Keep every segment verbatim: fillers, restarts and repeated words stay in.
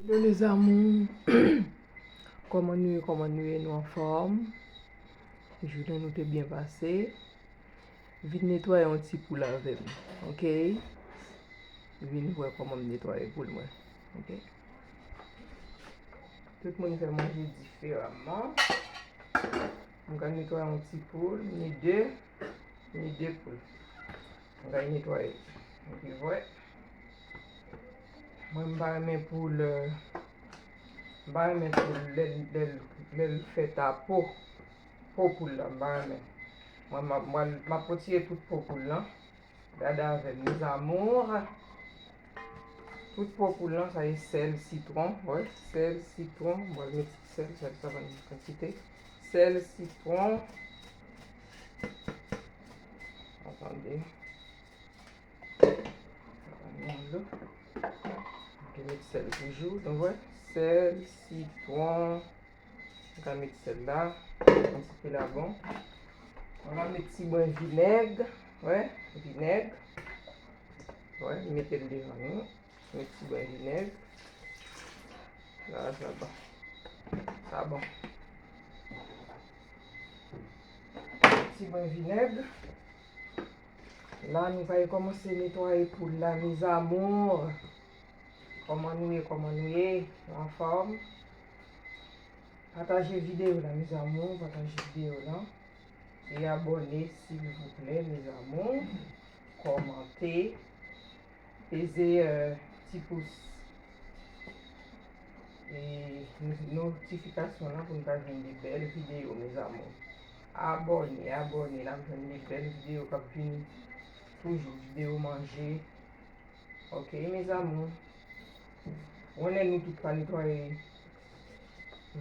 Yo, les amours, kòman nou ye, kòman nou ye, nou anfòm? Jounen nou te byen pase. Vin netwaye yon ti poul avè m, oke? Vin wè kòman m netwaye poul mwen, oke? Tout moun fè manje diferaman. M ka netwaye yon ti poul, ni de, ni de poul. M ka netwaye. Epi vwè. Mwen m pa renmen poul, euh, m pa renmen poul lè, lè, lè l fèt a po. Po poul la, m pa renmen. Mwen m ap, mwen m ap retire tout po poul lan. Gade avè m, mes amours. Tout po poul lan, sa e sèl, sitwon. Wè, sèl, sitwon. Mwen met sèl, sèl sa pa gen kantite. Sèl, sitwon. Atande. Sa pa gen dlo. Mwen te met sèl toujou. Donk, wè, sèl, sitwon. Mwen ka met sèl la, yon ti pe labon. Mwen ka met ti bwen vinèg, wè, vinèg. Wè, m mete l devan nou. Met ti bwen vinèg. La, sa bon. Sa bon. Ti bwen vinèg. La, nou pral kòmanse netwaye poul la, mes amours. Kòman nou ye, kòman nou ye? Nou anfòm? Pataje videyo la, mes amours, pataje videyo la. E abòne, silvouplè, mes amours. Kòmante. Peze, euh, ti pous e notifikasyon lan pou n ka jwenn de bèl videyo, mes amours. Abòne, abòne, n ap jwenn de bèl videyo k ap vini toujou, videyo manje. Oke, mes amours. Ou konnen nou tout pa netwaye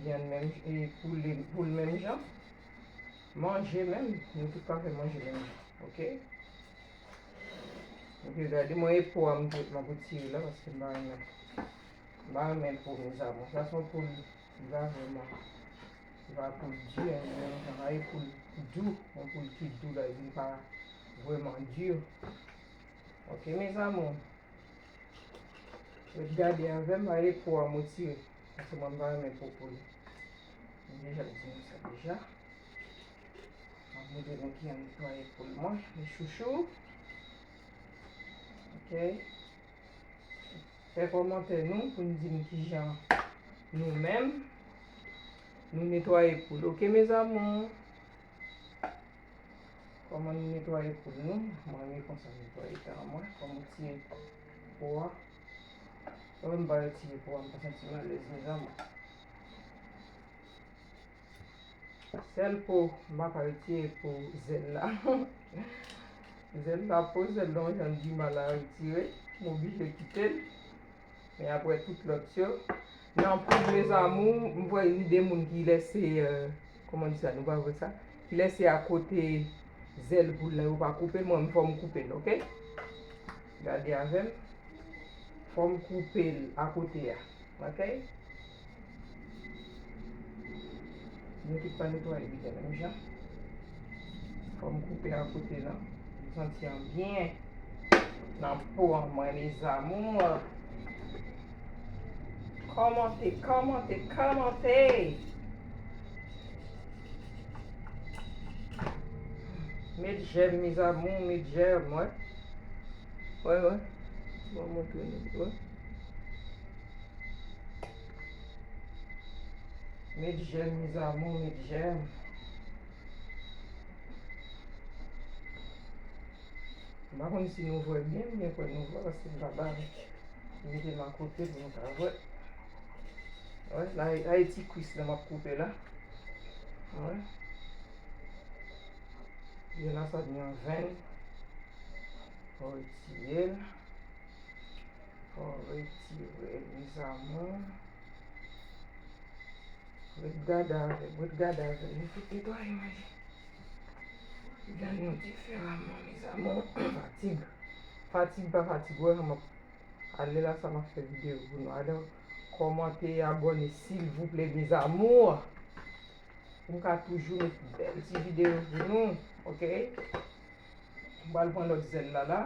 vyann menm, e poul, poul menm jan. Manje menm, nou tout pa fè manje menm jan, oke? Oke, gade, mwen e po a m tou, m ap retire la, paske m pa renmen, m pa renmen po, mes amours. Sa se yon poul ki pa vrèman, ki pa poul di, men sa pa e poul dou, yon poul ki dou la, li pa vrèman di. Oke, mes amours. Ret gade avè m, pa e po a m retire. Paske mwen m pa renmen po poul. M deja di nou sa deja. M ap montre nou kijan m netwaye poul mwen, mes chouchous. Oke. Fè kòmantè nou pou n di m kijan nou menm nou netwaye poul. Oke, mes amours. Kòman nou netwaye poul nou? Mwen, men konsa m netwaye tan mwen. Kòm ou tiye po a. Kòm m pa retire po a, m pa santi m alèz, mes amours. Sèl po m pa ka retire, po zèl la. Zèl la, po zèl la, yon jan di mal a retire. M oblije kite l. Men apre tout lòt yo. Nan poud, mes amours, m wè ni de moun ki lèse, euh, kòman di sa, nou pa wè sa? Ki lèse akote zèl poul la, yo pa koupe l, mwen, m fò m koupe l, oke? Gade avè m. Fò m koupe l akote a, oke? Nou tout pa netwaye biten menm jan. Fò m koupe akote la. M santi an byen. Nan po an mwen, mes amours. Kòmante, kòmante, kòmante. Met jèm, mes amours, met jèm, wè. Wè, wè. Mwen montre nou, wè. Met jèm, mes amours, met jèm. M pa konn si nou vwè byen, m byen kwè nou vwè, paske m pa ba nou. M mete m akote pou nou ka vwè. Wè, la, la e ti kwis la m ap koupe la. Wè. Byen la, sa vin an venn. Fò retire l. Fò retire l, mes amours. Ret gade avè m, ret gade avè m. Nou tout netwaye manje. Vyann nou diferaman, mes amours. Fatig. Fatig pa fatig, wè, m ap ale la, sa m ap fè videyo pou nou. Ale, kòmante, abòne, silvouplè, mes amours. Pou m ka toujou met bèl ti videyo pou nou, oke? M pral pran lòt zèl la, la.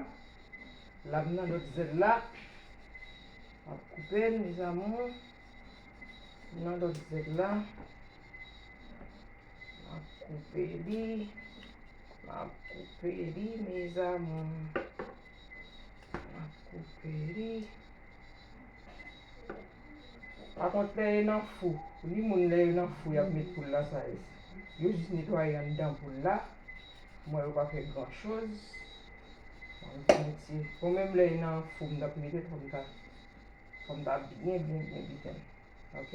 La m nan lòt zèl la. M ap koupe l, mes amours. Nan lòt zèl la. M ap koupe li. M ap koupe li, mes amours. M ap koupe li. Pa kont, lè e nan fou, ni moun lè yo nan fou y ap met poul la sa ye. Yo jis netwaye anndan poul la. M wè yo pa fè gran choz. Mwen ti, bon, menm lè e nan fou m t ap mete l, fò m ta, fò m ta byen, byen, byen biten. Ok?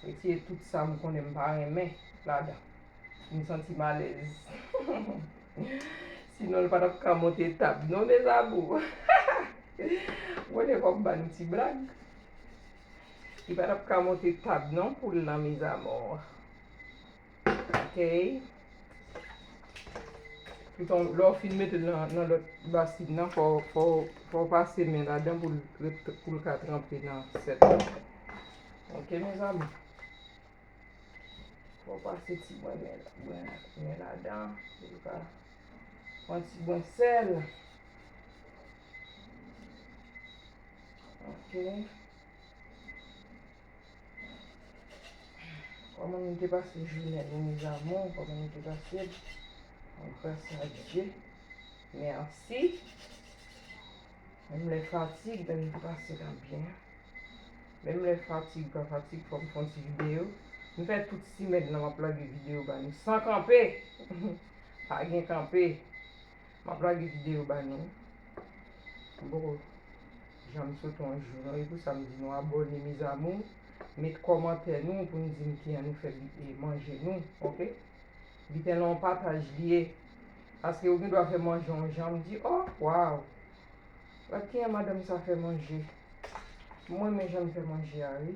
Retire tout sa m konnen m pa renmen ladan. M santi m alèz. Sinon, l pa t ap ka monte tab non, mes amours. Ou konnen fò m ba nou ti blag. Li pa t ap ka monte tab non, poul lan, mes amours. Ok. Toutan, lè w fin mete l nan, nan lòt basin nan, fò, fò, fò w pase men ladan pou l ret, pou l ka tranpe nan sèl la. Ok, mes amours. Fò w pase ti bwen men, bwen men ladan, pou l ka pran ti bwen sèl. Ok. Kòman nou te pase jounen nou, mes amours? Kòman nou te pase l? Gras a Dye. Mèsi. Menm lè fatig, men nou te pase l byen. Menm lè fatig, pa fatig, fò m fè yon ti videyo. M fè tout simèn nan, m ap lage videyo ba nou. San kanpe! Pa gen kanpe. M ap lage videyo ba nou. M poko janm sote yon jou, non. E pou sa m di nou abòne, mes amours. Met kòmantè nou pou n di m kijan nou fè bi-, e, manje nou, ok? Biten lan yon pataj li ye. Paske ou gen dwa fè manje yon jan, m di, oh, waw! Gad kijan madanm sa fè manje. M renmen jan l fè manje a, wi.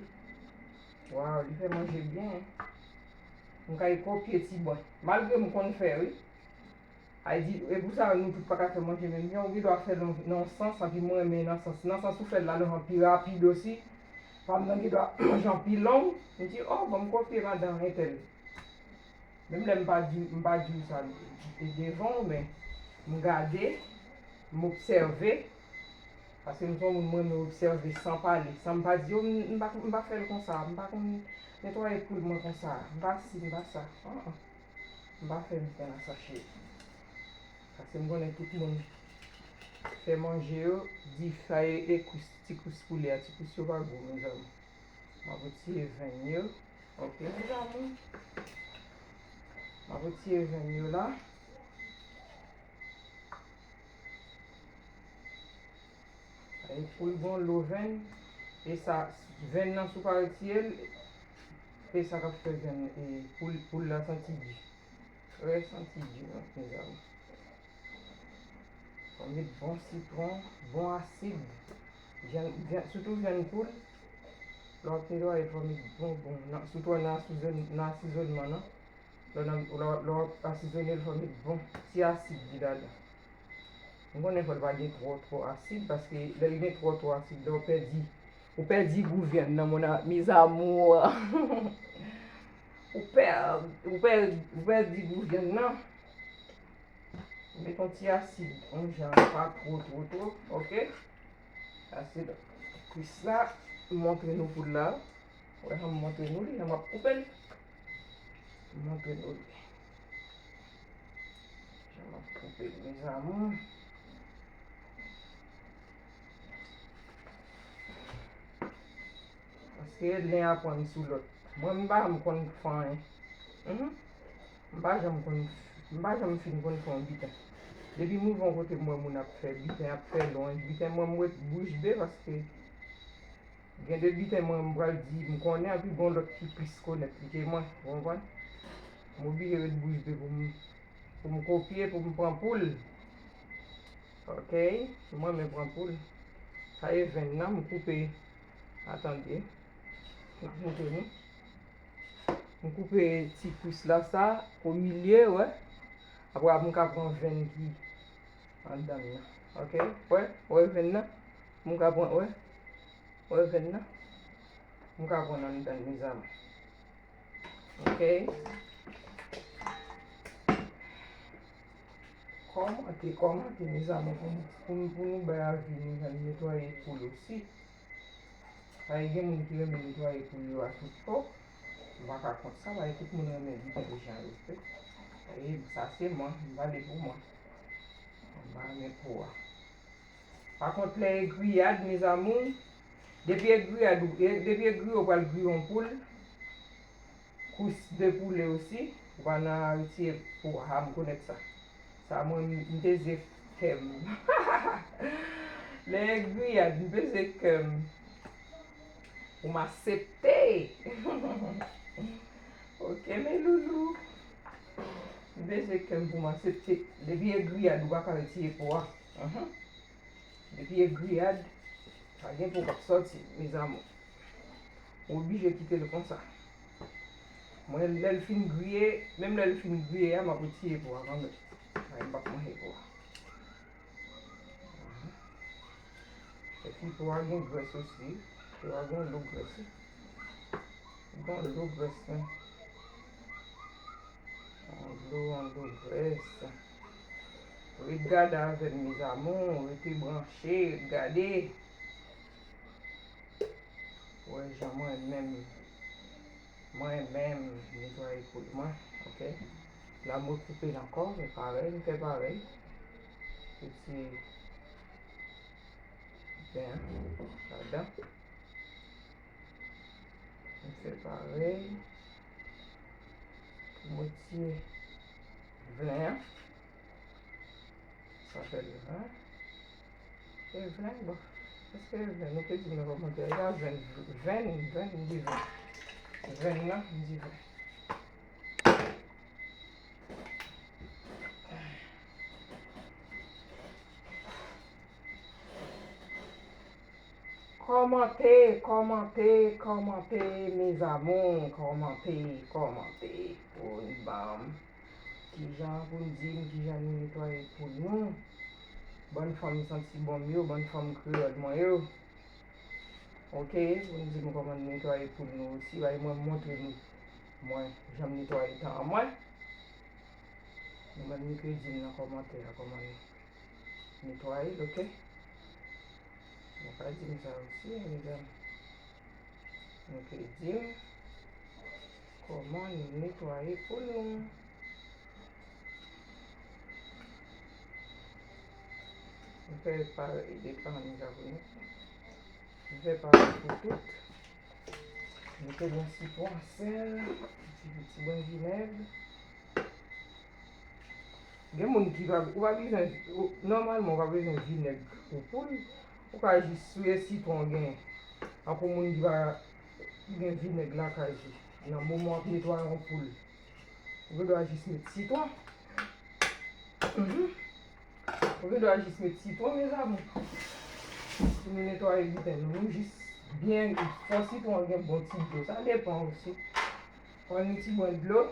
Waw, li fè manje byen. M kay kopye ti bwen. Malgre m konn fè, wi. Ay di, e pou sa, nou tout pa ka fè manje menm jan. Ou gen dwa fè l nan, nan yon sans, anpi mwen renmen nan sans. Nan sans ou fè l la, l pi rapid osi. Fanm nan gen dwa manje an pi long. M di, oh, bon, m kopye madan entèl. Menm lè m pa di, m pa di w sa devan w, men m gade, m obsève. Paske m se yon moun, mwen renmen obsève san pale. San m pa di, oh, m, m pa, m pa fè l konsa, m pa konn netwaye poul mwen konsa, m pa si, m pa sa. An, an. M pa fè biten la sa, cheri. Paske m konnen tout moun fè manje yo, di sa e, e kwis, ti kwis poulè a, ti kwis yo pa gou, mes amours. M ap retire venn yo. Ok, mes amours. M ap retire venn yo la. E pou l gen lo venn, e sa, venn nan si w pa retire l, e sa k ap fè venn, e poul, poul la santi di. Trè santi di, mes amours. Fò met bon sitwon, bon asid. Vyann, vyann, sitou vyann poul, lè w ap netwaye, fò met bon, bon. Nan, sitou nan asizòn, nan asizònman nan. Lè w nan, lè w, lè w ap asizone l, fò met bon ti asid li ladan. M konnen fò l pa gen twò, twò asid, paske lè l gen twò, twò asid, lè w pèdi, ou pèdi gou vyann nan, mon a-, mes amours. Ou pè-, ou pè-, ou pèdi gou vyann nan. Met yon ti asid, yon jan pa two, two, two, ok? Asid kwis la, m montre nou poul la. Wè, jan m montre nou li, jan m ap koupe l. M montre nou li. Jan m ap koupe l, mes amours. Paske len aprann sou lòt. Mwen, m pa janm konn fè anyen. Mhm. M pa janm konn, m pa janm fin konn fè yon biten. Depi m rive yon kote, m wè moun ap fè biten, ap fè lonj, biten, mwen, m ret bouch be, paske gen de biten mwen, m pral di, m konnen, anpi gen lòt ki plis konèt li ke mwen, ou konprann? M oblije ret bouch be pou m, pou m kopye, pou m pran poul. Ok, mwen, m pran poul. Sa e venn nan, m koupe. Atande. M ap montre nou. M koupe ti kwis la sa, o milye, wè. Apre, m ka pran venn ki anndan l nan. Ok? Wè? Wè venn nan? M ka pran, wè? Wè venn nan? M ka pran anndan l, mes amours. Ok? Kòmante, kòmante, mes amours, pou, pou, pou nou bay avi nou jan n netwaye poul osi. Paske gen moun ki renmen netwaye pou yo a tout po. M pa ka kont sa, paske tout moun renmen biten jan yo vle. E sa se mwen, m pale pou mwen. M pa renmen po a. Pa kont lè e griyad, mes amours, depi e griyad, ou- e- depi e griye, ou pral griye yon poul, kous de poule osi, ou pa nan retire po a, m konèt sa. Sa mwen, m peze kè m. Lè e griyad, m peze kè m. Pou m aksepte. Ok, mes loulous. M peze kè m pou m aksepte. Depi e griyad, ou pa ka retire po a. Mhm. Depi e griyad, pa gen po k ap sòti, mes amours. Ou oblije kite l konsa. Mwen, lè l fin griye, menm lè l fin griye a, m ap retire po a kanmenm. Ay, m p ap manje po a. Mhm. Epi po a gen grès osi. Po a gen lo grès, wi. Gen lo grès, wi. Anlo, anlo grès. Ret gade avè m, mes amours. Rete branche, ret gade. Wè jan mwen menm, mwen menm netwaye poul mwen, ok? La mwen koupe l ankò, men parèy, m fè parèy. Retire pen an ladan. M fè parèy. Pou mwen retire vlen an. Sa fè l vlen. E vlen, bon. Èske e vlen? Nou te di nan kòmantè a, vlen, vlen, vlen, m di vlen. Vlen nan, m di vlen. Kòmante, kòmante, kòmante, mes amours, kòmante, kòmante, pou n ban m kijan pou n di m kijan nou netwaye poul nou. Bann fanm santi bon m yo, bann fanm kreyòl mwen yo. Ok, pou n di m kòman n netwaye poul nou osi, bay mwen montre nou, mwen, jan m netwaye tan an mwen. Nou mèt nou ke di m nan kòmantè a kòman n netwaye l, ok? Nou ka di m sa osi, medam. Nou ke di m kòman nou netwaye poul nou. M fè parèy de pa an Japonè. M fè parèy pou tout. Mete yon sitwon, sèl, ti, ti bon vinèg. Gen moun ki pa, ou pa bezwen, ou- nòmalman ou pa bezwen vinèg pou poul. Ou ka jis souye sitwon gen. Tankou moun ki pa gen vinèg lakay li. Nan moman w ap netwaye yon poul, ou gen dwa jis met sitwon. Mhm. Ou gen dwa jis met sitwon, mes amours. Pou nou netwaye biten nou. Nou jis byen fè sitwon an gen bon ti dlo. Sa depan osi. Pran yon ti bwen dlo.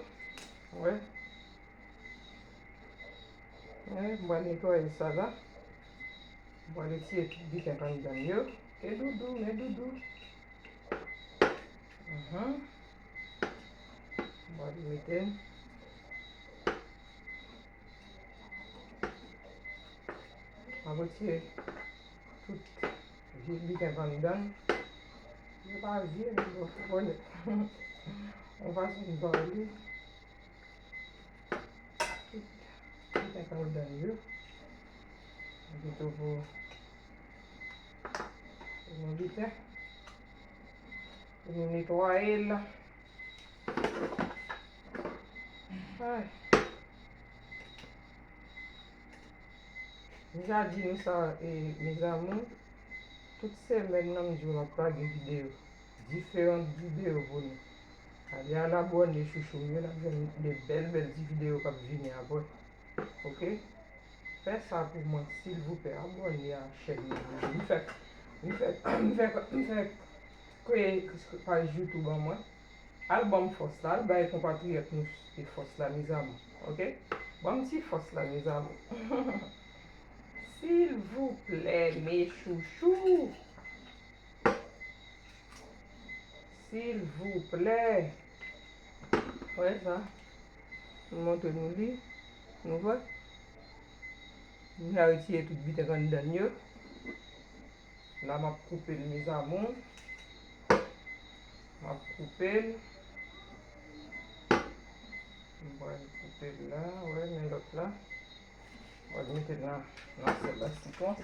Wè. Wè, m pral netwaye sa la. M pral retire tout biten k anndan yo. Ke doudou, men doudou. Mhm. M pral mete. M ap retire tout vye biten k anndan. Yo pa vye, men bon, fò konnen. Yon fason m pale. Tout biten k anndan yo. Pito pou, pou nou biten. Pou nou netwaye l. Ay. M ja di nou sa, e, mes amours, tout semèn nan m di w m ap lage videyo, diferan videyo pou nou. Ale al abòne chouchou m yo, n ap jwenn de bèl bèl ti videyo k ap vini apre. Ok? Fè sa pou mwen, silvouplè, abòne a chèn mwen. M fè, m fè, m fè, m fè kreye paj YouTube an mwen. Al ban m fòs la, al bay konpatriyòt nou e fòs la, mes amours, ok? Ban m ti fòs la, mes amours. Silvouplè, mes chouchous. Silvouplè. Wè sa. M montre nou li. Nou wè. Nou ka retire tout biten k anndan yo. La m ap koupe l, mes amours. M ap koupe l. M pral koupe l la, wè, men lòt la. M pral mete l nan, nan sèl la sitwon.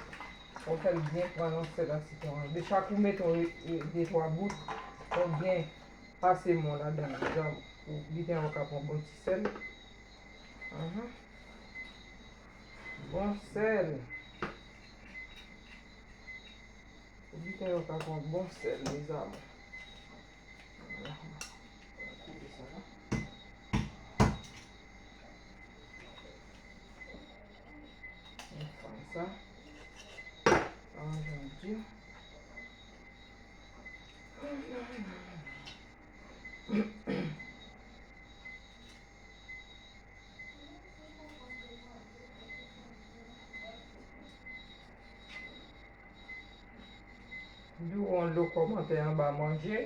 Fò w fè l byen pran nan sèl la sitwon an. De chak ou mete yon, yon, de twa bout, fò w byen pase men w ladan l, jan pou biten an yo ka pran bon ti sèl. Ahan. Bon sèl. Pou biten yo ka pran bon sèl, mes amours. Koupe sa la. Mwen fè sa. An jan di. Di w yon lo kòmantè anba manje.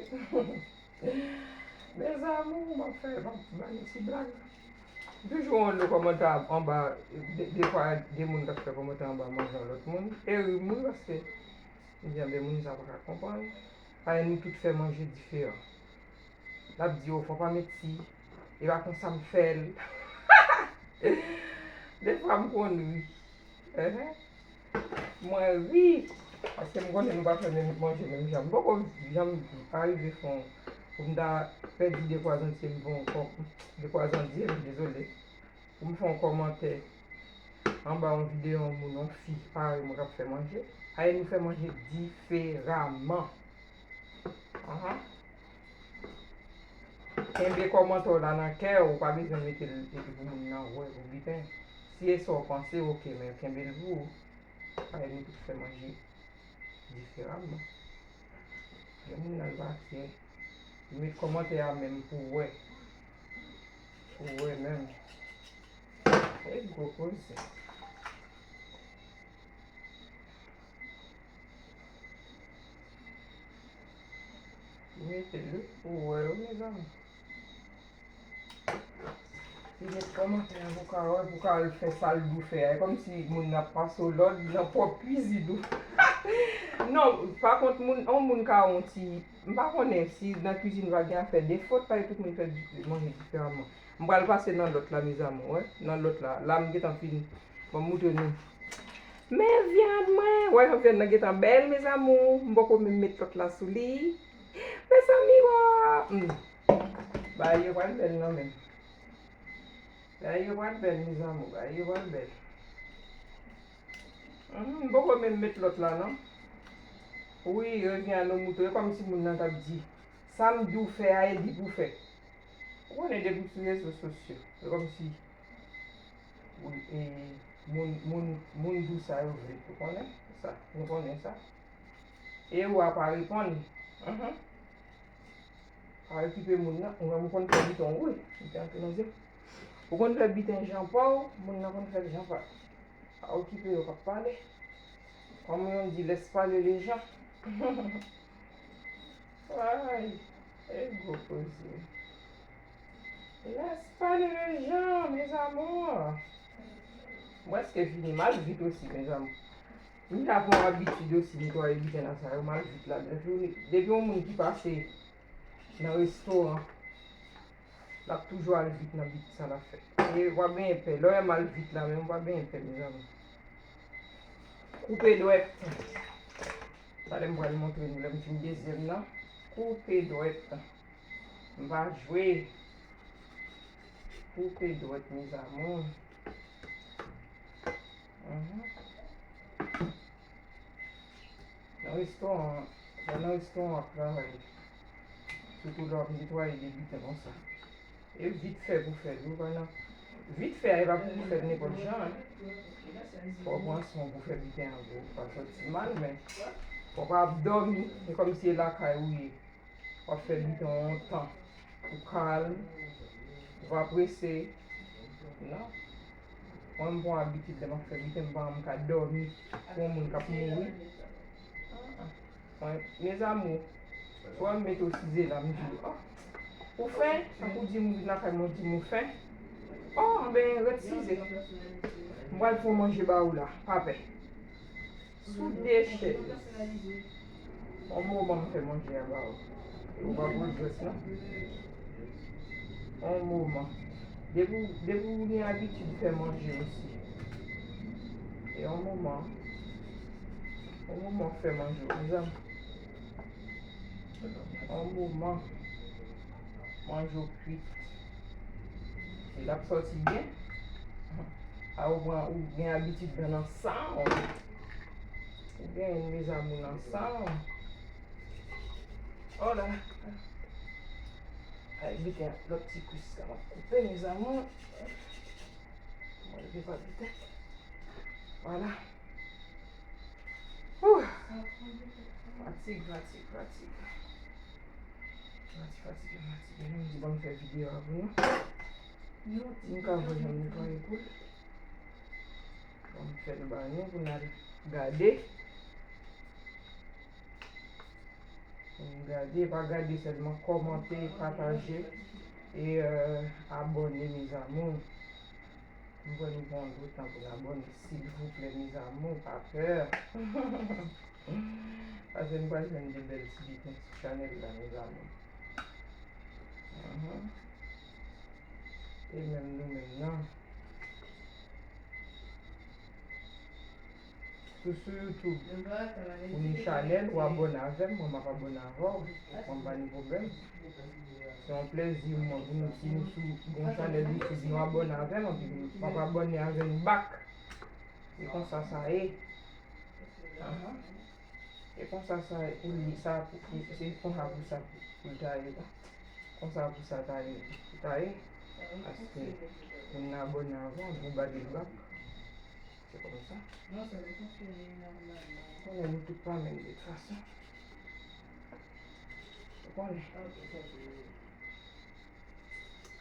Mes amours, m ap fè, m ap ba nou ti blag. Toujou yon lo kòmantè anba, de, defwa, de moun k ap fè kòmantè anba manje yon lòt moun. E ri m wi, paske m di, anben, moun sa pa ka konprann. Paske nou tout fè manje diferan. L ap di, "O, fò w pa met ti, e pa konsa m fè l." Defwa m konn ri. Enhen. Mwen ri, paske m konnen nou pa fè menm manje menm jan. M poko janm arive fè yon, pou m ta pèdi de twa zantye m fè yon kò-, de twa zantye m, dezole. Pou m fè yon kòmantè anba yon videyo yon moun, yon fi parèy mwen k ap fè manje. Paske nou fè manje diferaman. Ahan. Kenbe kòmantè w la nan kè w, ou pa bezwen mete l epi pou moun nan wè pou biten. Si e sa w panse, oke, men kenbe l pou ou. Paske nou tout fè manje diferaman. Gen moun nan l pa fè, li met kòmantè a menm pou wè. Pou wè menm. E gwo koze. Li mete l wi pou wè wi, mes amours. Li met kòmantè an pou ka wè, pou ka al fè sa l dwe fè a. E kòmsi moun nan ap pase w lòd nan pwòp kwizin ou. Non, pa kont moun, yon moun ka yon ti, m pa konnen si nan kwizin pa gen afè de fòt, paske tout moun fè di-, manje diferaman. M pral pase nan lòt la, mes amours, wè. Nan lòt la. La, m gentan fin. Ban m moutre nou. Men vyann mwen. Wè jan vyann nan gentan bèl, mes amours. M poko menm met lòt la sou li. Mezanmi, wa. Hmm. Bagay yo pral bèl nan menm. Bagay yo pral bèl, mes amours. Bagay yo pral bèl. Hmm, m poko menm met lòt la, non. Wi, revyen a nou mouton. E kòmsi moun nan t ap di, "Sa m di w fè a, e li pou fè." Ou konnen depi w sou rezo sosyo, se kòmsi, wi, e, moun, moun, moun di w sa yo vle. Ou konnen sa, nou konnen sa. E ou a pa reponn. Mhm. Pa okipe moun nan, ou menm ou konn fè biten w, wi. Biten antre nan zye. Ou konn fè biten jan pa w, moun nan konn fè l jan pa l. Pa okipe yo k ap pale. Kòm yo di, laisse parler les gens. Ay, e gwo koze. Laisse parler les gens, mes amours. M prèske fini, m al vit osi, mes amours. M ta pran abitid osi netwaye biten nan sa yo, m al vit la. Depi, depi yon moun ki pase nan restoran, l ap toujou al vit nan biten sa l ap fè. E w ap genyen pè. Lè w wè m al vit la menm, w ap genyen pè, mezanmi. Koupe dwèt. Talè m pral montre nou lè m fin dezyèm nan. Koupe dwèt. M pa jwe. Koupe dwèt, mes amours. Mhm. Nan restoran, lè nan restoran w ap travay, sitou lè w ap netwaye de biten konsa, e vit fè pou fè l, wi, pa nan, vit fè a, e pa pou fè l nenpòt jan, en. Fò w pran swen w pou fè biten an, pou pa sòti mal, men fò w pa ap dòmi, se kòmsi e lakay ou ye. W ap fè biten w yon tan. Ou kalm. Ou pa prese. Non. Mwen, m pran abitid lè m ap fè biten, m pa janm ka dòmi pou yon moun k ap mouri. Mwen, mes amours, si w wè m mete w size la, m di w, oh, ou fen? Tankou di m vin lakay mwen, w di m ou fen. Oh, anben, ret size. M pral fè w manje ba ou la, pa pè. Sou de chèz. Yon moman m fè manje a ba ou. Ou pa pran jwèt non. On moman. Depi w, depi w gen abitid fè manje osi. E on moman. On moman w fè manje w, mezanmi. On moman. Manje w kwit. E l ap sòti byen. A ou pran, ou gen abitid nan, nan san w. Ou gen mezanmi nan san w. Oh la la. Ay, biten, lòt ti kwis la, m ap koupe, mezanmi. Mwen, leve pa biten. Vwala. Wouh. Fatig, fatig, fatig. Fatig, fatig, fatig. Nou di ban m fè videyo a pou nou. Nou ka wè jan m netwaye poul. Ban m fè l ba nou pou n al gade. Pou n gade, pa gade sèlman, kòmante, pataje e, euh, abòne, mes amours. M kwè nou pran yon gwo tan pou n abòne, silvouplè, mes amours, pa pè. Paske n pral jwenn de bèl ti biten sou chanèl la, mes amours. Mhm. E menm nou menm nan. Sou, sou YouTube, ou ni chanèl, ou abòne avè m, mwen m ap abòne avè w. Mwen pa ni pwoblèm. Se yon plèzi mwen pou nou, si nou sou yon chanèl YouTube, nou abòne avè m, anpi m ap abòne avè nou back. Se konsa sa ye. Ahan. E konsa sa, pou li, sa, pou, pou, se konsa pou sa, pou, pou l ta ye la. Konsa pou sa ta ye, pou ta ye. Paske pou n abòne avan, pou gade l bak. Se konsa. Konnen nou tout pa menm de tout fason. Ou konnen.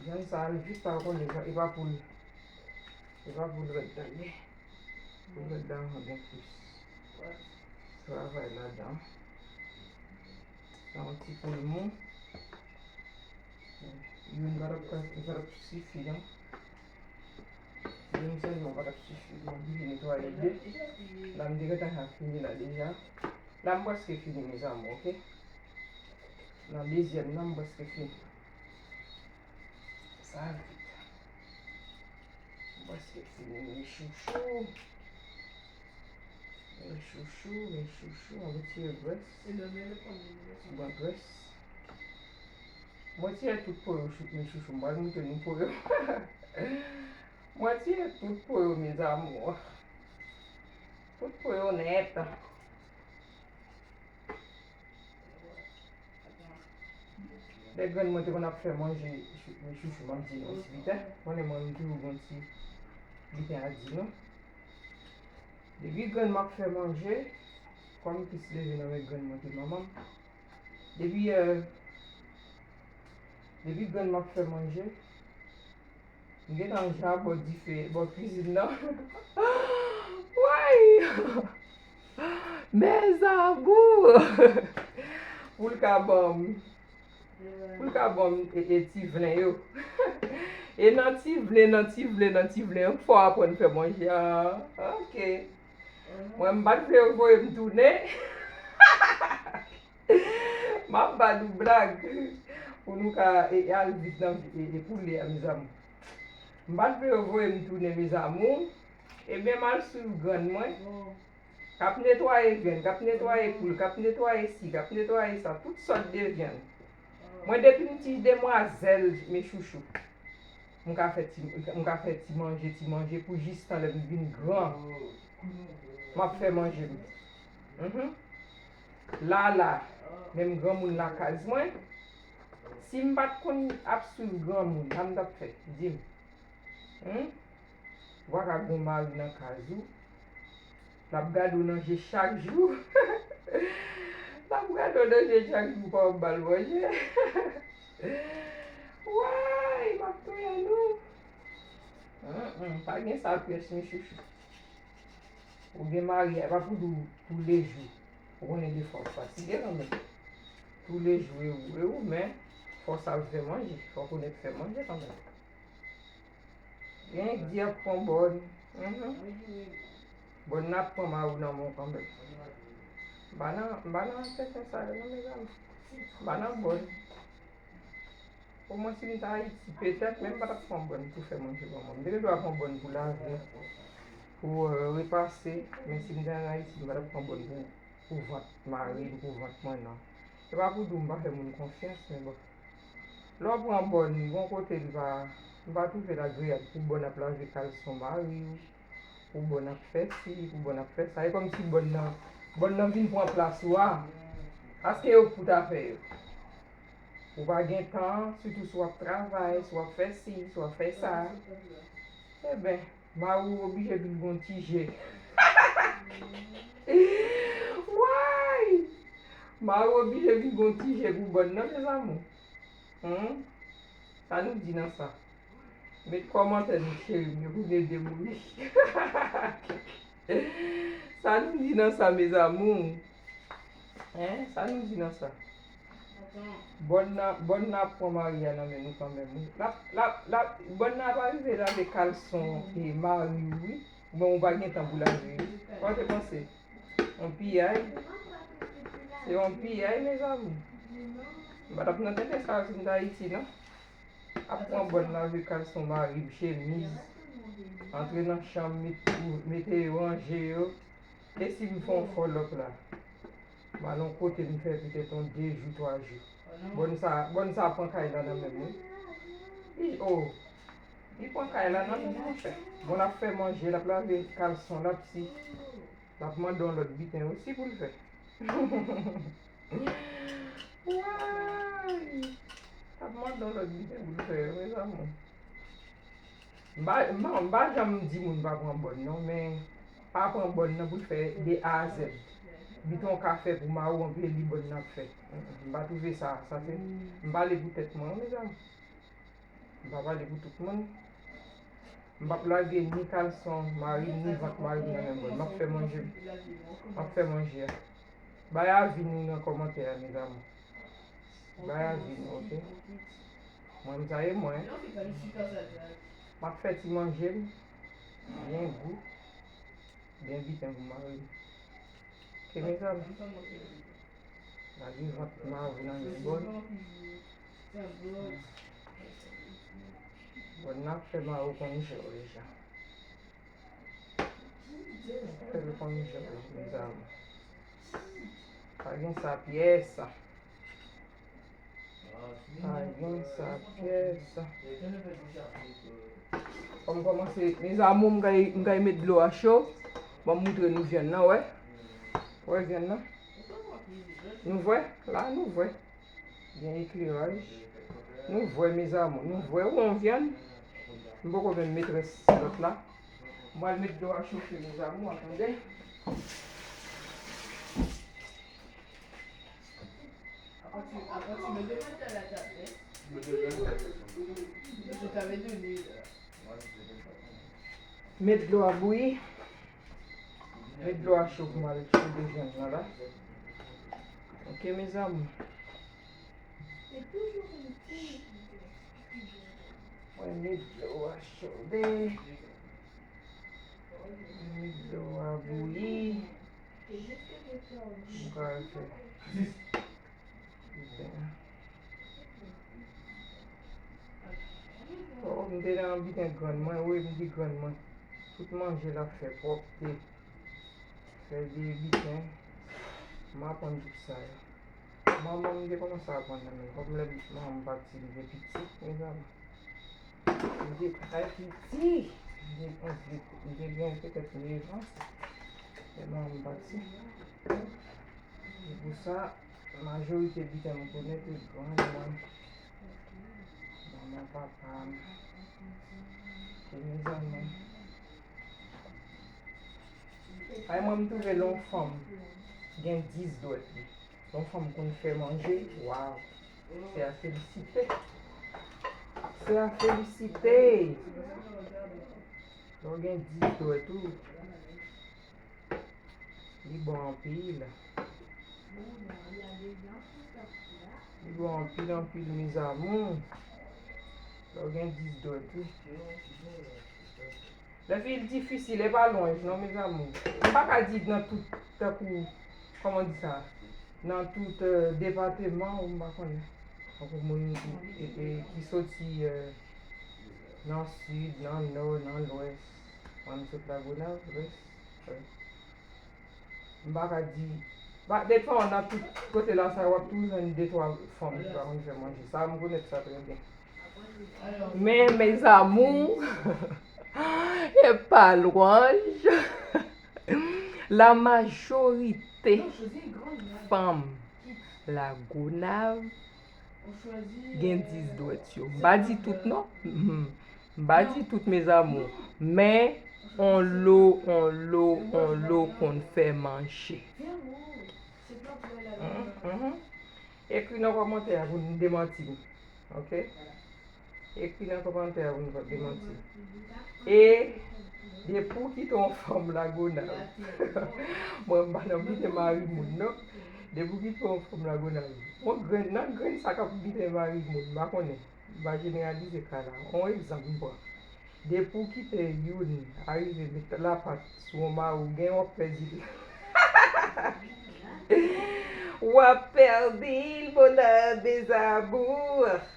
Jan sa al vit, pa konnen, e pa pou l, e pa pou l rèd tande. Pou l rèd la, gen plis travay ladan. Sa yon ti poul mou. Youn pa t ap ka, pa t ap sifi, non. Youn sèlman pa t ap sifi. Mwen oblije netwaye de. La, m te gentan ka fini la deja. La, m prèske fini, mes amours, ok? Nan dezyèm nan, m prèske fini. Sa vit. M prèske fini, mes chouchous. Mes chouchous, mes chouchous, mwen retire grès. Ti bwen grès. Mwen retire tout po yo, chou-, mes chouchous. Mwen montre nou po yo. Mwen retire tout po yo, mes amours. Tout po yo nèt. Lè grann mwen te konn ap fè manje, chou-, chouchou, m ap di nou ti biten. Konnen mwen, m toujou gon ti biten a di nou. Depi grann mwen ap fè manje, kòm plis leve nan men grann mwen ke manman m. Depi, euh, depi grann mwen ap fè manje, m gentan ja bò dife, bò kwizin nan. Way! Mes amours! Pou l ka ban m, pou l ka ban m e, e ti vlen yo. E nan ti vlen, nan ti vlen, nan ti vlen yo, fò w aprann fè manje a. Ok. Mwen, m pa t vle yo voye m tounen. M ap ba nou blag pou nou ka, e, e al vit nan, e, e poule a, mezanmi. M pa t vle yo voye m tounen, mes amours. Ebyen, m al swiv grann mwen k ap netwaye vyann, k ap netwaye poul, k ap netwaye si, k ap netwaye sa, tout sòt de vyann. Mwen, depi m ti demwazèl, mes chouchous, m ka fè ti, m ka fè ti manje, ti manje pou jistan lè m vin gran. M ap fè manje m. Mhm. La la, menm granmoun lakaz mwen, si m pa t konn ap swiv granmoun, sa m t ap fè? Di m. Hmm? Ou pa ka gon mari nan kaz ou. L ap gade w nan je chak jou. L ap gade w nan je chak jou, pa w ba l manje. Way, m ap touye nou. Mm, mm, pa gen sa pyès, mes chouchous. Ou gen maryaj, pa pou di w toulejou. Ou konnen defwa w fatige kanmenm. Toulejou e ou, e ou, men fò w sav fè manje, fò w konèt fè manje kanmenm. Gen di ap pran bòn. Mhm. Bòn nan ap pran mari w nan men w kanmenm. M pa nan, m pa nan tenten sa yo non, mezanmi. M pa nan bòn. Omwen si m t Ayiti, petèt, men m pa t ap pran bòn pou fè manje ban mwen. M te gen dwa pran bòn pou lave, pou, euh, repase, men si m te ann Ayiti, m pa t ap pran bòn pou, pou vant mari m, pou vant mwen, non. Se pa pou di w m pa fè moun konfyans, men bon. Lè w pran bòn, gon kote li pa, m pa twouve l agreyab pou bòn ap lave kalson mari w, pou bòn ap fè si, pou bòn ap fè sa. E kòmsi bòn nan, bòn nan vin pran plas ou a. Paske yo pou ta fè yo. Ou pa gen tan, sitou si w ap travay, si w ap fè si, si w ap fè sa. Eben, mari w oblije vin gon ti je. Way! Mari w oblije vin gon ti je pou bòn nan, mes amours. Hmm? Sa nou di nan sa? Met kòmantè nou, cheri m yo, pou n ede m wi. Sa nou di nan sa, mes amours? Hein? Sa nou di nan sa? Bòn nan, bòn nan ap pran mari a nan men nou kanmenm, wi. L ap, l ap, l ap, bòn nan ap arive lave kalson e mari w, wi. Bon, ou pa gen tan pou lave, wi. Sa w te panse? Yon piyay. Se yon piyay, mes amours. M pa t ap nan tenten sa yo si m t Ayiti, non. Ap pran bòn lave kalson mari m, chemiz, antre nan chanm, met, mete yo, ranje yo. E si m fè yon fòlòp la, m al yon kote, m fè petèt yon de jou, twa jou. Bòn sa, bòn sa pran kay la nan men m, wi. Li, oh, li pran kay la nan men m, monchè. Bon, l ap fè manje, l ap lave kalson, l ap si. L ap mande yon lòt biten osi pou l fè. Way! L ap mande yon lòt biten pou l fè, mes amours. M pa, m pa, m pa janm di moun pa pran bòn, non, men pa pran bòn nan pou l fè de A a Z. Biten w ka fè pou mari w, anpil li bòn nan ap fè. Mm, mm, m pa twouve sa, sa se, m pale pou tèt mwen, wi, mes amours. M pa pale pou tout moun. M p ap lage ni kalson mari m, ni vant mari m nan menm bòn. M ap fè manje. M ap fè manje a. Bay avi nou nan kòmantè a, mes amours. Bay avi nou, oke? Mwen, m sa ye mwen. M ap fè ti manje m. Byen gou. Byen biten pou mari m. Oke, mes amours. Lage vant mari w nan menm bòn. Bòn nan ap fè mari w konn jwe w deja. Fè l konn jwe w, mes amours. Pa gen sa pyès. Pa gen sa pyès. Kòm kòmanse, mes amours, m kay, m kay met dlo a cho. Ban m moutre nou vyann nan, wè. Wè vyann nan. Nou vwè? La, nou vwè. Gen ekleraj. Nou vwè, mes amours. Nou vwè, ou wè yon vyann. M poko menm met rès lòt la. M pral met dlo a chofe, mes amours, atann. Met dlo a bouyi. Met dlo a cho pou m al chode vyann nan la. Oke, mes amours. Mwen met dlo a chode. Met dlo a bouyi. M pral fè biten. Oh, m te nan biten grann mwen, wi, m di grann mwen. Tout manje l ap fè, pwòpte. Fè de biten. M aprann tout sa yo. Manman m te kòmanse aprann nan men l. Kòm lè manman m pati, m te piti, mes amours. M te trè piti. M te, m te, m te gen petèt nèf an. Lè manman m pati. Se pou sa, majorite biten m konnen te grann mwen. Manman papa m. Se mezanmi. Ay, mwen, m twouve lè yon fanm gen dis dwèt li. Lè yon fanm konn fè manje, waw. Se a felisite. Se a felisite. Lè w gen dis dwèt ou, li bon anpil. Li bon anpil, anpil, mes amours. Lè w gen dis dwèt ou. Lè fi l difisil, e pa lwanj non, mes amours. M pa ka di nan tout, tankou, kòman di sa? nan tout, euh, depatman, ou m pa konnen. Tankou moun ki, e, e, ki soti, euh, nan sid, nan nò, nan lwès. Mwen, m sot Lagonav, lwès. Wi. M pa ka di, ba, de tan nan tout kote la sa, w ap toujou jwenn de twa fanm ki pa konn fè manje. Sa, m konèt sa trè byen. Men, mes amours, e pa lwanj. La majorité fanm Lagonav gen dis dwèt yo. M pa di tout non. Mhm. M pa di tout, mes amours. Men, on lo, on lo, on lo konn fè manje. Mhm, mhm. Ekri nan kòmantè a pou n demanti m. Ok? Ekri nan kòmantè a pou n demanti m. E depi w kite yon fanm Lagonav, mwen m pa nan biten mari moun non. Depi w kite yon fanm Lagonav, yon grenn, nan grenn sa k ap biten mari moun, m pa konnen. M pa jeneralize ka la. On egzanp m pran. Depi w kite youn, arive met lapat sou yon mari w gen, w ap pèdi l. W ap pèdi l, bonè, mes amours.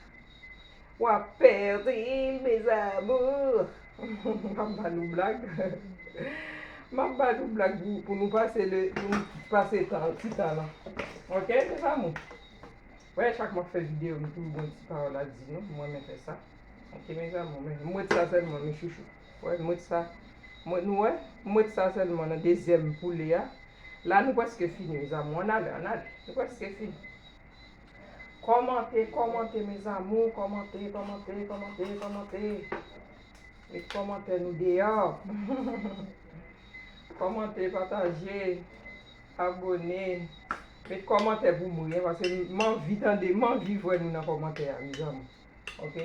W ap pèdi l, mes amours. M ap ba nou blag. M ap ba nou blag pou, pou nou pase le, pou nou pase tan, ti tan lan. Ok, mes amours? Wè, chak m ap fè videyo, m toujou gen yon ti pawòl a di nou. Mwen renmen fè sa. Ok, mes amours, men m wè sa sèlman, mes chouchous. Wè, m wè sa. Mwen, nou wè, m wè sa sèlman nan dezyèm poule a. La, nou prèske fini, mes amours. Ann ale, ann ale. Nou prèske fini. Kòmante, kòmante, mes amours. Kòmante, kòmante, kòmante, kòmante. Met kòmantè nou deyò. Kòmante, pataje, abòne. Met kòmantè pou m ri, paske m anvi tande, m anvi vwè nou nan kòmantè a, mes amours. Ok?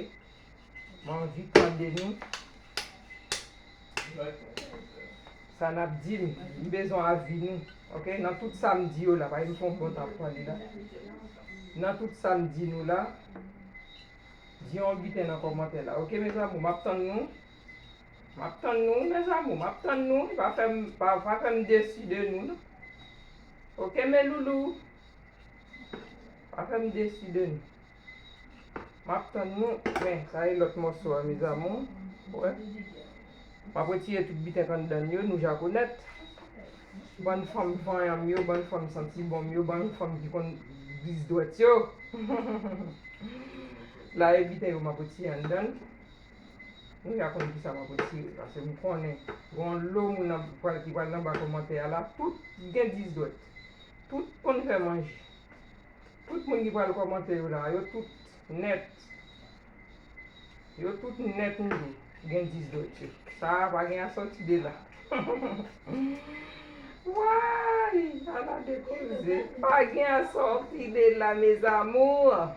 M anvi tande nou. Sa n ap di m, m bezwen avi nou. Ok? Nan tout sa m di yo la, pa m fè yon bon tan ap pale la. Nan tout sa m di nou la, di yon biten nan kòmantè la. Ok, mes amours, m ap tann nou. M ap tann nou, mes amours, m ap tann nou. Pa fè m, pa, pa fè m desi de nou, non. Ok, mes loulous. Pa fè m desi de nou. M ap tann nou. Men, sa e lòt mòso a, mes amours. Wè. M ap retire tout biten k anndan yo, nou ja konèt. Bann fanm vanyan m yo, bann fanm santi bon m yo, bann fanm ki konn dis dwèt yo. La e biten yo m ap retire anndan. Nou ja konn kisa m ap retire, paske m konnen gen yon lo moun nan pral, ki pral anba kòmantè a la, tout gen dis dwèt. Tout konn fè manje. Tout moun ki pral kòmante yo la, yo tout nèt. Yo tout nèt m di w, gen dis dwèt yo. Sa a pa gen a sòti de la. Way, ala de koze. Pa gen a sòti de la, mes amours.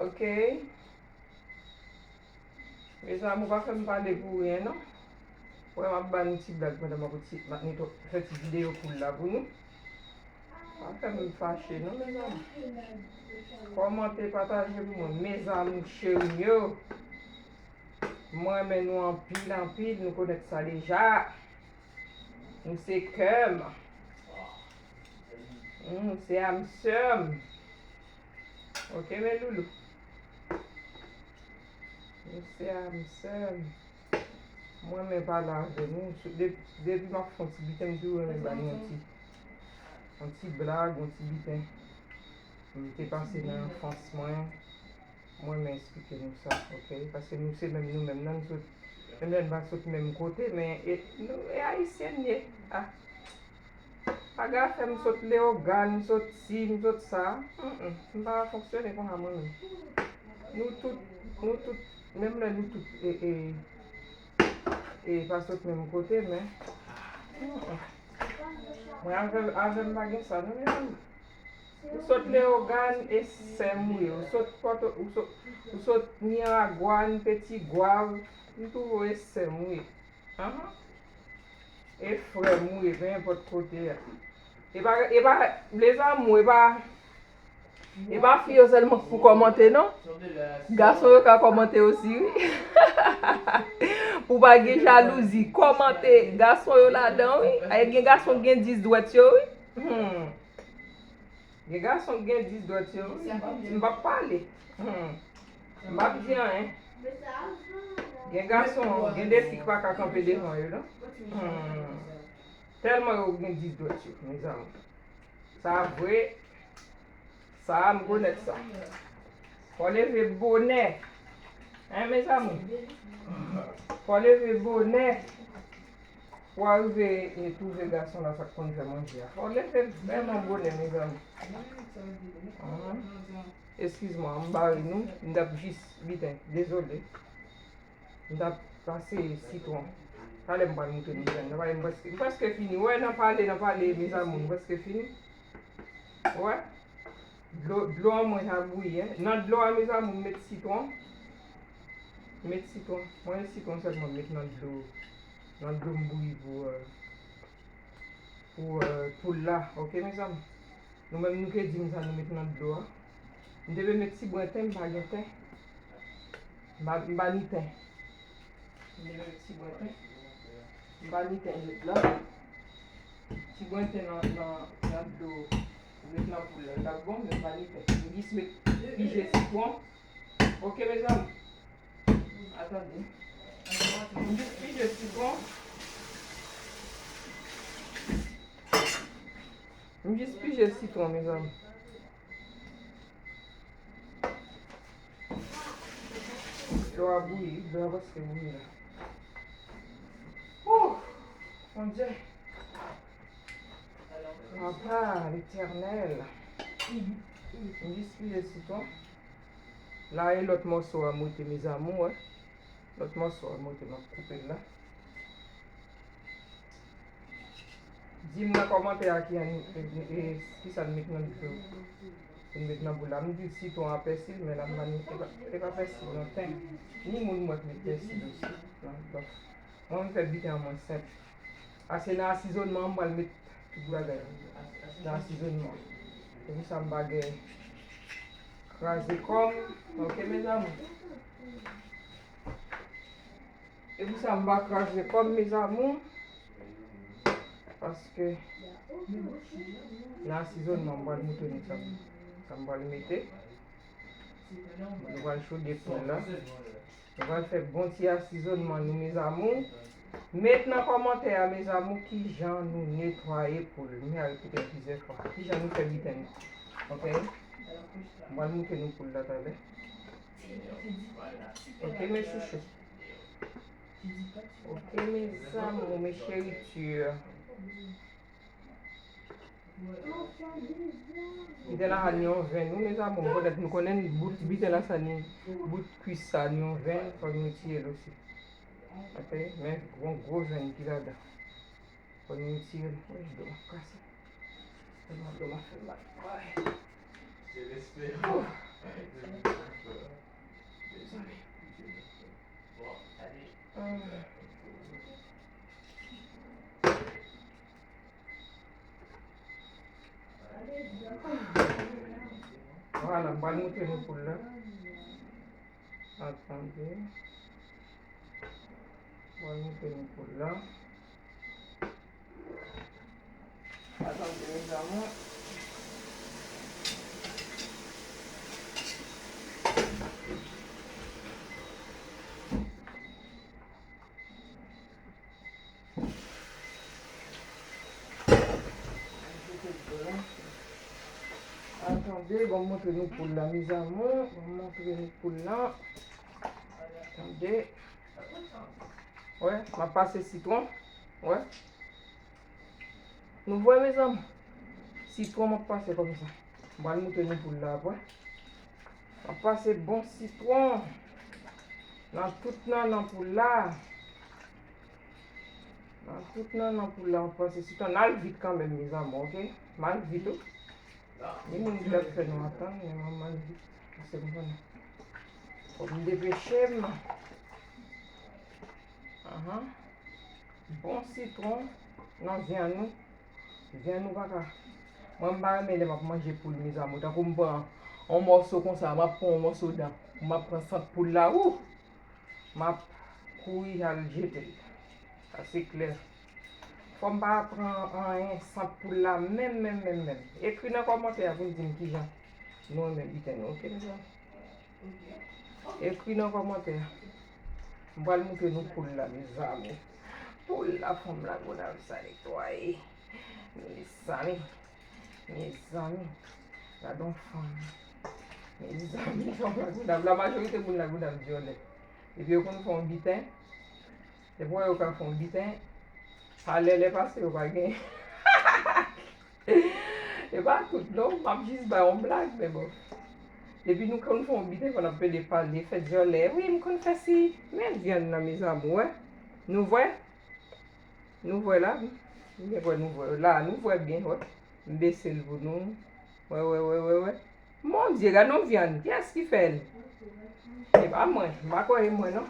Ok. Mes amours, pa fè m pale pou ryen, non. Wè, m ap ba nou ti blag pandan m ap ti, m ap netwa-, fè ti videyo koul la pou nou. Pa fè m fache, non, mes amours. Kòmante, pataje pou mwen, mes amours cheri m yo. Mwen renmen nou anpil, anpil, nou konèt sa deja. Nou se kè m. Nou se âme sœur m. Ok, mes loulous. Nou se âme sœur m. Mwen renmen pale avè nou. Sou, de-, depi m ap fè yon ti biten, m toujou renmen ba nou yon ti, yon ti blag, yon ti biten. M te pase nan anfans mwen. Mwen renmen eksplike nou sa, ok? Paske nou se menm nou menm nan, nou sot, menm lè n pa sot menm kote, men e, nou, e ayisyen n ye. Ah. Pa gen afè m sot Leyogàn, m sot si, m sot sa. Mm, mm. M pa fonksyone konsa mwen menm. Nou tout, nou tout, menm lè nou tout, e, e, e pa sot menm kote, men, mm, mm. Mwen avè, avè m pa gen sa, non, mezanmi. Ou sot Leyogàn, e sè m ou ye. Ou sot Pòto, ou sot, ou sot Miragwàn, Petit Goâve, m toujou e sè m ou ye. Ahan. E frè m ou ye, pe enpòt kote a. E pa, e pa, mes amours, e pa, e pa fi yo sèlman k pou kòmante, non. Gason yo ka kòmante osi, wi. Pou pa gen jalouzi, kòmante, gason yo ladan, wi. Ay, gen gason k gen dis dwèt yo, wi. Hmm. Gen gason ki gen dis dwèt yo, m p ap pale. Hmm. M p ap di anyen. Gen gason, gen de fi ki pa ka kanpe devan yo, non. Hmm. Tèlman yo gen dis dwèt yo, mezanmi. Sa vre. Sa, m konèt sa. Fò leve bonè. Hein, mezanmi? Fò leve bonè. Pou w rive e twouve gason la, sa k konn fè manje a. Fò leve vrèman bonè, mezanmi. Eskiz mwen, m bare nou. M t ap jis biten. Dezole. M t ap pase sitwon. Talè m pral montre nou grenn nan. Talè m prèske, m prèske fini. Wè, nan pale, nan pale, mezanmi, m prèske fini. Wè. Dlo, dlo an mwen ja bouyi, en. Nan dlo a, mezanmi, m met sitwon. M met sitwon. Mwen, e sitwon sèlman m met nan dlo. Nan dlo m bouyi pou, euh, pou, euh, poul la. Oke, mezanmi? Nou menm, nou te di m sa nou met nan dlo a. M te vle met ti bwen ten, m pa gen ten. M pa, m pa ni ten. M te vle met ti bwen ten. M pa ni ten jèt la. Ti bwen ten nan, nan, nan dlo. M met nan poul la. L t ap bon, men m pa ni ten. M jis met pije sitwon. Oke, mezanmi? Atande. M jis pije sitwon. M jis pije sitwon, mezanmi. Dlo a bouyi, dlo a prèske bouyi la. Ouh! Bondye! Papa Letènèl! M jis pije sitwon. La e lòt mòso a m rete, mezanmi, wè. Lòt mòso a m rete, m ap koupe l la. Di m nan kòmantè a ki an, e, e, kisa n met nan dlo. Pou n met nan poul la. M di sitwon a pèsil, men la m pa ni, e pa, e pa pèsil non, ten. Ni moun m wè k met pèsil osi. Non, donk, mwen, m fè biten an mwen senp. A, se nan asizònman an m pral met tout bagay la. Nan asizònman. Se pou sa m pa gen kraze kò m. Oke, mezanmi? E pou sa m pa kraze kò m, mezanmi. Paske nan asizònman, m pral montre nou sa, sa m pral mete. Nou pral chode poul la. Nou pral fè bon ti asizònman nou, mezanmi. Met nan kòmantè a, mezanmi, kijan nou netwaye poul. M al ripete l plizyè fwa. Kijan nou fè biten nou. Oke? M pral montre nou poul la talè. Oke, mes chouchous. Oke, mes amours, mes chéritures. Biten la sa ni yon venn, wi, mes amours. M konnen, nou konnen bout biten la sa ni bout kwis sa ni yon venn, fòk nou tire l osi. Oke, men yon gwo venn ki ladan. Fò nou retire l. Wi, do m ap kase. Tèlman do m ap fè m mal. Ay. Se respè. Ouh. Mezanmi. Bon, ale. Hum. Vwala, m pral montre nou poul la. Atande. Mwen mete nou poul la. Atande, mes amours. Atande, bon, m montre nou poul la, mes amours. Bon, m montre nou poul la. Tande. Wè, m ap pase sitwon. Wè. Nou wè, mezanmi? Sitwon m ap pase kòmsa. M pral montre nou poul la apre. M ap pase bon sitwon nan tout nannan poul la. Nan tout nannan poul la, m ap pase sitwon. N al vit kanmenm, mezanmi, oke? M al vit, wi. Gen moun ki t ap fè nou atann, men manman li, paske m konnen. Fòk m depeche m. Ahan. Bon sitwon nan vyann nou. Vyann nou pa ka. Mwen, m pa renmen lè m ap manje poul, mes amours. Tankou m pran yon mòso konsa, m ap pran yon mòso dan. M ap pran sant poul la, wouh! M ap kouri al jete l. Sa se klè. Fò m pa pran anyen sant poul la menm, menm, menm, menm. Ekri nan kòmantè a pou n di m kijan nou renmen biten nou, oke, mezanmi? Ekri nan kòmantè a. M pral moutre nou poul la, mezanmi. Poul la, fanm Lagonav sa netwaye. Mezanmi. Mezanmi. Gade yon fanm. Mezanmi, fanm Lagonav. La majorite moun Lagonav dyòlè. Epi yo konn fè yon biten. Depi w wè yo ka fè yon biten, pa lè lè pase yo pa gen. E pa tout non, m ap jis bay yon blag, men bon. Depi nou konn fè yon biten, fò n ap pede pale, fè dyòlè. Wi, m konn fè si. Men vyann nan, mezanmi, wè. Nou vwè? Nou vwè la, wi. M gen vwè nou vwè. La, nou vwè byen, wè. M bese l pou nou. Wè, wè, wè, wè, wè. Mon Dye, gad yon vyann. Kiyès ki fè l? E pa mwen. M pa kwè e mwen, non.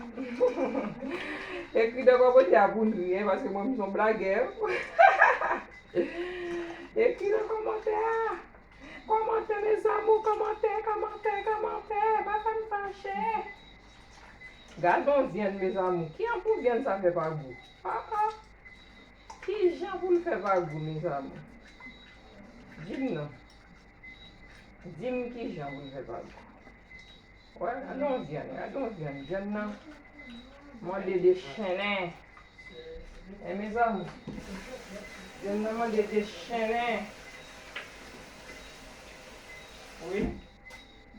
Ekri nan kòmantè a pou n ri, en, paske mwen, m se yon blagè. Ekri nan kòmantè a. Kòmantè, mezanmi, kòmantè, kòmantè, kòmantè. Pa fè m fache. Gad yon vyann, mezanmi. Ki jan pou vyann sa fè pa gou? Ah, ah. Ki jan pou l fè pa gou, mezanmi? Di m non. Di m ki jan pou l fè pa gou. Wè, gad yon vyann, gad yon vyann. Vyann nan mande dechennen. E mezanmi, vyann nan mande dechennen. Wi.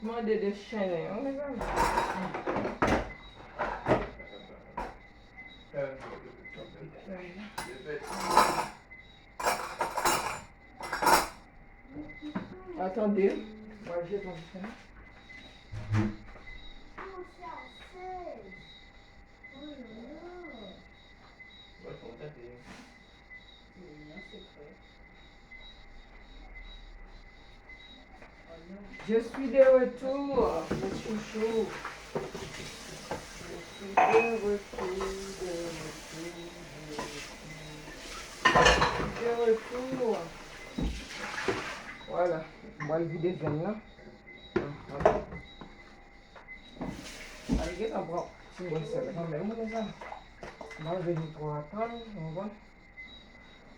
Mande dechennen, wi, mezanmi. Atande, m ap jete yon ti. Je suis de retour, mes chouchous. Je suis de retour, de retour, de retour. De retour. Voilà, m pral vide vyann nan. Al gentan pran ti bwè sèl kanmenm, wi, mezanmi. M pa vle nou twò atann, ou konprann?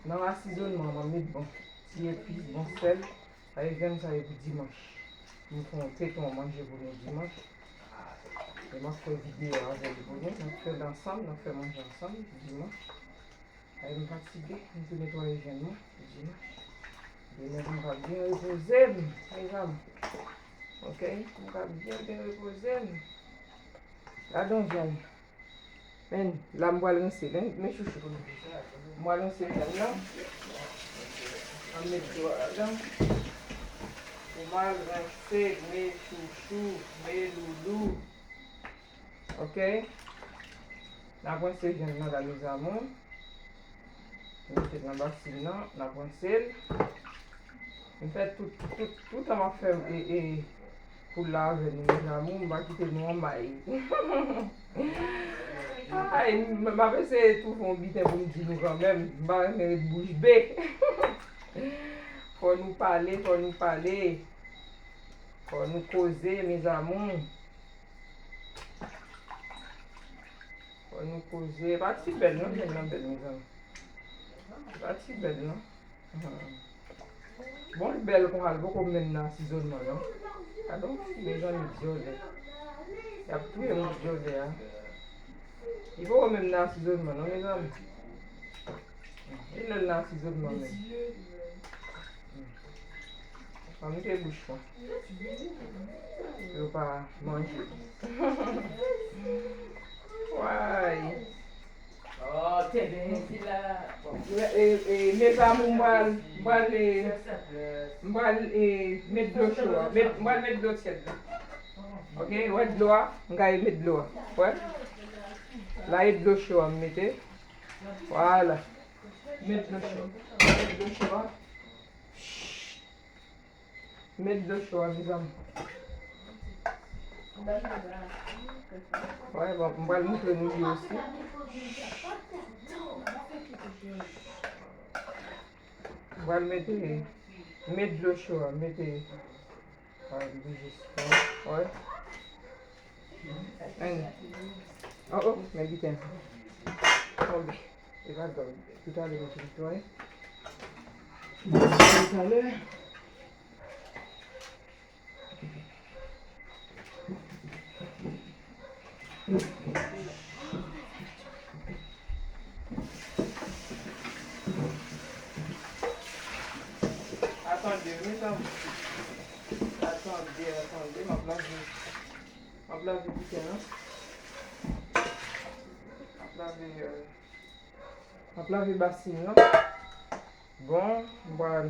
Nan asizònman an, m ap met bon ti epis, bon sèl. Sa e vyann sa e pou dimanch. M fè yon peton manje pou nou dimanch. E m ap fè videyo avè l pou nou. N ap fè l ansanm, n ap fè manje ansanm dimanch. Ay, m fatige, m tou netwaye vyann mwen, dimanch. Demen pou m ka byen repoze m, mezanmi. Oke? Pou m ka byen, byen repoze m. Gade yon vyann. Men, la m pral rense l, men chouchou pou nou. M pral rense vyann nan. An met dlo a ladan. Pou m al rense, men chouchou, men loulou. Oke. N ap rense vyann nan la, mezanmi. Mete l nan basin nan, n ap rense l. M fè tout, tout, tout tan m ap fè, e, e, poul la avè nou, mezanmi, m pa kite nou an may. Ay, m, m ap eseye twouve yon biten pou m di nou kanmenm. M pa renmen ret bouch be. Fò nou pale, fò nou pale. Fò nou koze, mezanmi. Fò nou koze. E pa ti bèl non, vyann nan bèl, mezanmi. E pa ti bèl non. Bon, l bèl konsa, l poko menm nan asizònman non. Gade yon ti mezanmi dyòlè. Y ap touye m dyòlè a. Li poko menm nan asizònman non, mezanmi. E lè l nan asizònman menm. Ann mete bouch mwen. Yo pa manje. Way. E, e, mezanmi, m pral, m pral, e, m pral, e, met dlo cho a. Met, m pral met dlo tyèd la. Oke, wè dlo a, m ka met dlo a. Wè. La e dlo cho a m mete. Vwala. Met dlo cho. Met dlo cho a. Met dlo cho a, mezanmi. Wè, bon, m pral moutre nou li osi. M pral mete, met dlo cho a, mete. Wè, li jis fò. Wè. Ann. Oh, oh, men biten. Tonbe. E pa grav, toutalè nou fin netwaye. Toutalè. Atande, mezanmi. Atande, atande, m ap lave. M ap lave biten an. M ap lave, euh, m ap lave basin nan. Bon, m pral,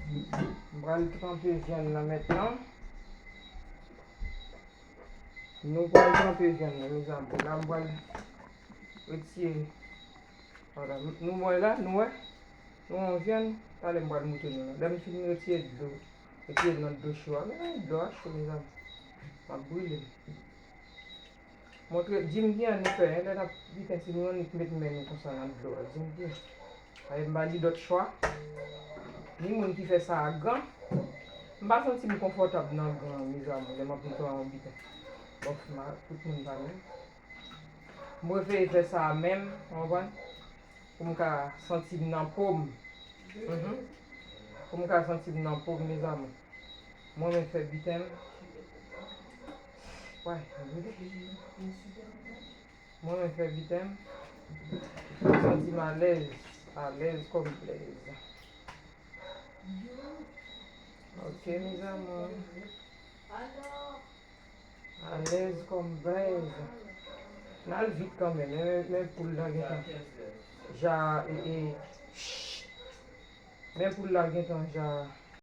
m pral tranpe vyann nan mentnan. Nou pral tranpe vyann nan, mezanmi. La, m pral retire. Vwala, nou wè la, nou wè. Nou wè yon vyann. Talè m pral moutre nou la. Lè m fin retire dlo, retire nan dlo cho a. Men dlo a cho, mezanmi. M ap brile m. Montre, di m kijan nou fè, hein, lè n ap biten, si nou annik met men nou konsa nan dlo a, di m kijan. Paske m pa gen dòt chwa. Ni moun ki fè sa ak gan. M pa santi m konfòtab nan gan, mezanmi, lè m ap netwaye yon biten. Bon, m a, tout moun pa menm. M prefere fè sa a menm, w konprann? Pou m ka santi m nan po m. Mhm. Pou m ka santi m nan po m, mezanmi. Mwen menm fè biten m. Wè, mwen menm fè biten m. Mwen santi m alèz, alèz kòm blèz. Ok, mezanmi. Alèz kòm blèz. N al vit kanmenm, men, men, men poul la gentan. Ja, e, e, ch. Men poul la gentan ja.